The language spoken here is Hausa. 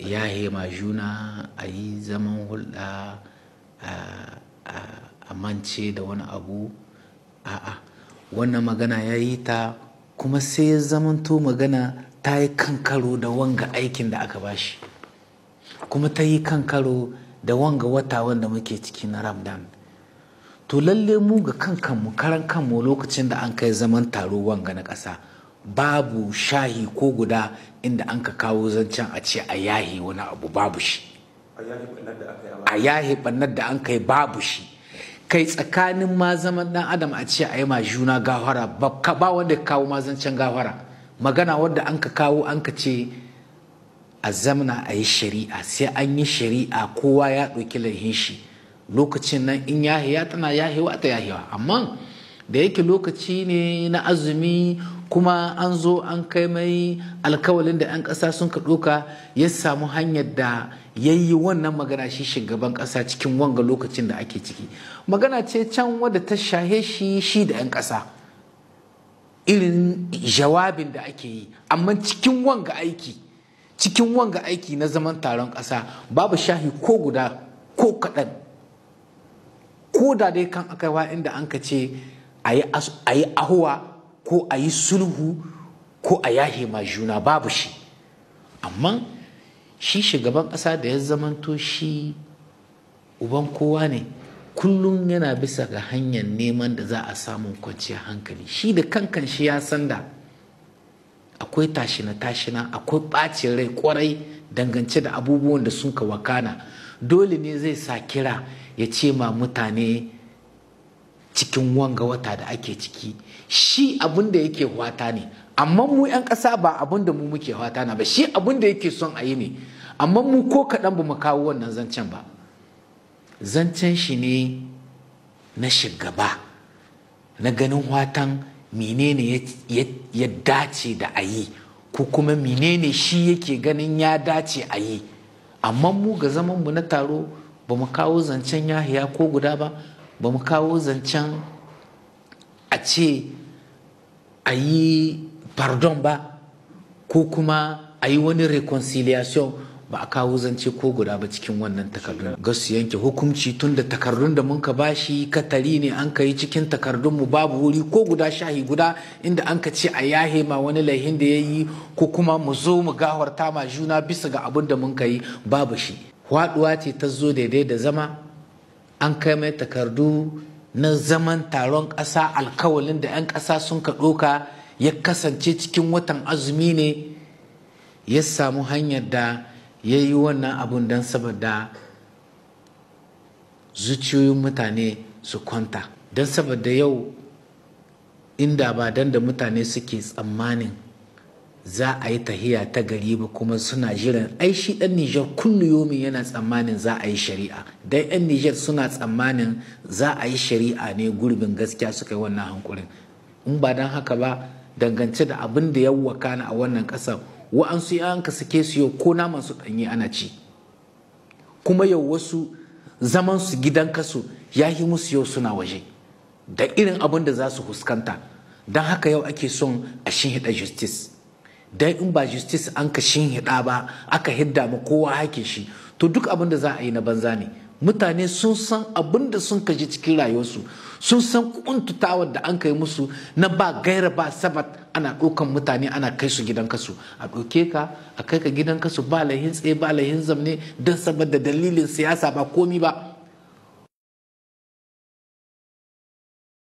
yahe ma juna, a yi zaman hulɗa, a mance da wani abu. A'a, wannan magana ya yi ta kuma sai ya zamanto magana ta yi kan karo da wanga aikin da aka bashi, kuma ta yi kan karo da wanga wata wanda muke ciki na Ramadan. To lalle mu ga kan kanmu, karan kanmu, lokacin da an kai zaman taro wanga na ƙasa, babu shahi ko guda inda an ka kawo zancen a ce a yahi wani abu, babu shi. A yahi ɓannar da an kai, babu shi. Kai, tsakanin ma zaman ɗan adam a ce a yi ma juna gafara, ba wanda ya kawo ma zancen gafara. Magana wadda an ka kawo, an ka ce a zamna a yi shari'a, sai an yi shari'a kowa ya ɗauki laihin shi, lokacin nan in yahiya tana yahewa ta yahewa. Amma da yake lokaci ne na azumi, kuma an zo an kai mai alkawalin da 'yan ƙasa sun ka ɗauka, ya samu hanyar da ya yi wannan magana shi shugaban ƙasa cikin wanga lokacin da ake ciki. Magana ce can wadda ta shahe shi, shi da 'yan ƙasa, irin jawabin da ake yi. Amma cikin wanga aiki na zaman taron ƙasa, babu shahi ko guda ko kaɗan, ko da dai kan aka wa inda an ka ce a yi ahuwa ko a yi sulhu ko a yahe ma juna, babu shi. Amma shi shugaban ƙasa da ya zamanto shi uban kowa ne, kullum yana bisa ga hanyar neman da za a samun kwanciyar hankali. Shi da kankan shi ya san da akwai tashina tashina, akwai ɓacin rai kwarai dangance da abubuwan da sun ka wakana. Dole ne zai sa kira ya ce ma mutane cikin wanga wata da ake ciki, shi abin da yake fata ne. Amma mu 'yan ƙasa ba abin da mu muke fata na ba, shi abin da yake son a yi ne. Amma mu ko kaɗan ba mu kawo wannan zancen ba. Zancen shi ne na shugaba, na ganin watan menene ya dace da a yi, ko kuma menene shi yake ganin ya dace a yi. Amma mu ga zamanmu na taro ba mu kawo zancen yahiya ko guda ba, ba mu kawo zancen a ce a yi pardon ba, ko kuma a yi wani reconciliation. Ba a kawo zance ko guda ba cikin wannan takardun. Ga su yanke hukunci tun da takardun da mun ka bashi katari ne an ka yi. Cikin takardun mu babu wuri ko guda, shahi guda, inda an ka ce a yahe ma wani laihin da ya yi, ko kuma mu zo mu gafarta ma juna bisa ga abin da mun ka yi, babu shi. Haɗuwa ce ta zo daidai da zama, an kai mai takardu na zaman taron ƙasa, alkawalin da 'yan ƙasa sun ka ɗoka, ya kasance cikin watan azumi ne, ya samu hanyar da ya yi wannan abun don saboda zuciyoyin mutane su kwanta. Don saboda yau inda ba don da mutane suke tsammanin za a yi tahiya ta gari ba, kuma suna jiran, ai shi dan Nijar kullu yomin yana tsammanin za a yi shari'a. Dan yan Nijar suna tsammanin za a yi shari'a ne, gurbin gaskiya suka yi wannan hankurin. In ba don haka ba, dangance da abin da ya wakana a wannan ƙasar, wa'ansu ya ka sake su yau ko naman su ɗanye ana ci. Kuma yau wasu zaman su gidan kasu ya yi musu yau suna waje da irin abin da za su huskanta. Don haka yau ake son a shinhiɗa justice, don in ba justice an ka shinhiɗa ba, aka hidda ma kowa hake shi, to duk abin da za a yi na banza ne. Mutane sun san abin da sun kaji cikin rayuwarsu, sun san kuntutawar da an kai musu na ba gaira ba sabat, ana ɗaukan mutane ana kai su gidan kasu. A ɗauke ka a kai ka gidan kasu, ba laihin tsaye ba laihin zamne, don saboda dalilin siyasa, ba komi ba.